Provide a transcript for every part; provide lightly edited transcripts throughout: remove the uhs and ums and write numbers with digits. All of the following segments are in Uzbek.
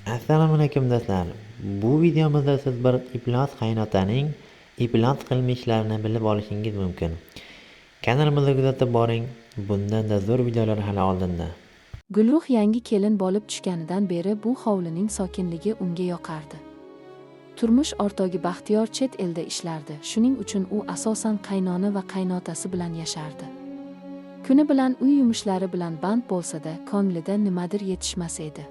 Assalomu alaykum, do'stlar. Bu videomizda siz bir iflos qaynotaning iflos qilmishlarini bilib olishingiz mumkin. Kanalimizni kuzatib boring. Bundan-da zo'r videolar hali oldinda. Gulruh yangi kelin bo'lib tushganidan beri bu hovlining sokinligi unga yoqardi. Turmush o'rtog'i Baxtiyor chet elda ishlardi, shuning uchun u asosan qaynona va qaynotasi bilan yashardi. Kuni bilan uy yumushlari bilan band bo'lsa-da, ko'nglida nimadir yetishmas edi.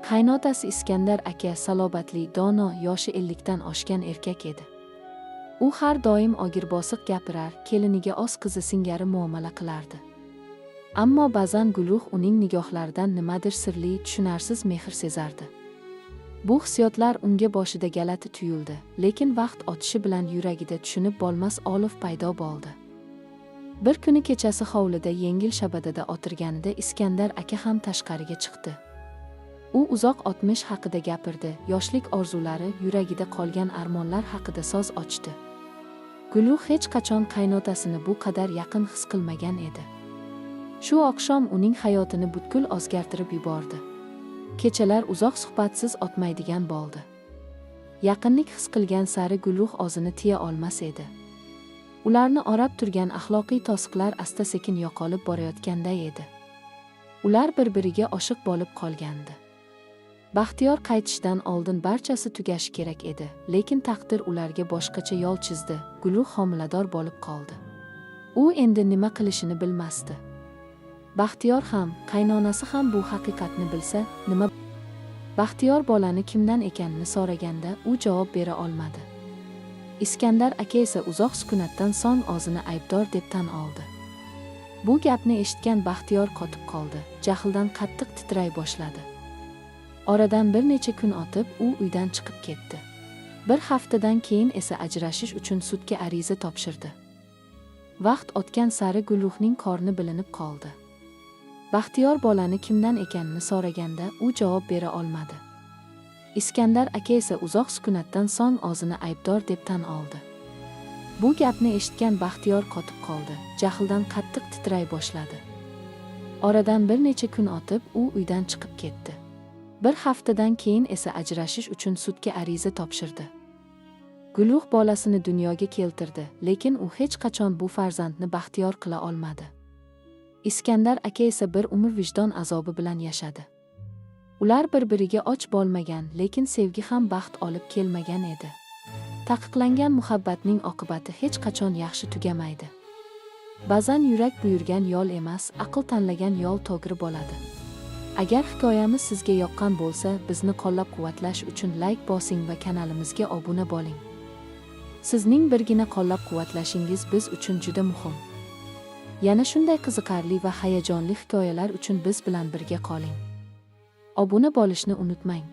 Qaynotasi Iskandar aka salobatli, dono, yoshi 50 dan oshgan erkak edi. U har doim og'ir-bosiq gapirar, keliniga o'z qizi singari muomala qilardi. Ammo ba'zan Gulruh uning nigohlaridan nimadir sirli, tushunarsiz mehr sezardi. Bu hissiyotlar unga boshida g'alati tuyuldi, lekin vaqt o'tishi bilan yuragida tushunib bo'lmas olov paydo bo'ldi. Bir kuni kechasi hovlida yengil shabadada o'tirganida Iskandar aka ham tashqariga chiqdi. U uzoq o'tmish haqida gapirdi, yoshlik orzulari, yuragida qolgan armonlar haqida so'z ochdi. Gulruh hech qachon qaynotasini bu qadar yaqin his qilmagan edi. Shu oqshom uning hayotini butkul o'zgartirib yubordi. Kechalar uzoq suhbatsiz o'tmaydigan bo'ldi. Yaqinlik his qilgan sari Gulruh o'zini tiya olmas edi. Ularni o'rab turgan axloqiy to'siqlar asta-sekin yo'qolib borayotganday edi. Ular bir-biriga oshiq bo'lib qolgandi. Baxtiyor qaytishdan oldin barchasi tugashi kerak edi, lekin taqdir ularga boshqacha yo'l chizdi. Gulruh homilador bo'lib qoldi. U endi nima qilishini bilmasdi. Baxtiyor ham, qaynonasi ham bu haqiqatni bilsa, nima Baxtiyor bolani kimdan ekanini so'raganda u javob bera olmadi. Iskandar aka esa uzoq sukunatdan so'ng o'zini aybdor deb tan oldi. Bu gapni eshitgan Baxtiyor qotib qoldi, jahldan qattiq titray boshladi. Oradan bir necha kun o'tib, u uydan chiqib ketdi. Bir haftadan keyin esa ajrashish uchun sudga ariza topshirdi. Vaqt o'tgan sari Gulruhning qorni bilinib qoldi. Baxtiyor bolani kimdan ekanini so'raganda u javob bera olmadi. Iskandar aka esa uzoq sukunatdan so'ng o'zini aybdor deb tan oldi. Bu gapni eshitgan Baxtiyor qotib qoldi, jahldan qattiq titray boshladi. Oradan bir necha kun o'tib, u uydan chiqib ketdi. Bir haftadan keyin esa ajrashish uchun sudga ariza topshirdi. Gulruh bolasini dunyoga keltirdi, lekin u hech qachon bu farzandni baxtiyor qila olmadi. Iskandar aka esa bir umr vijdon azobi bilan yashadi. Ular bir-biriga och bo'lmagan, lekin sevgi ham baxt olib kelmagan edi. Taqiqlangan muhabbatning oqibati hech qachon yaxshi tugamaydi. Ba'zan yurak buyurgan yo'l emas, aql tanlagan yo'l to'g'ri bo'ladi. Agar hikoyamiz sizga yoqqan bo'lsa, bizni qo'llab-quvvatlash uchun layk bosing va kanalimizga obuna bo'ling. Sizning birgina qo'llab-quvvatlashingiz biz uchun juda muhim. Yana shunday qiziqarli va hayajonli hikoyalar uchun biz bilan birga qoling. Obuna bo'lishni unutmang.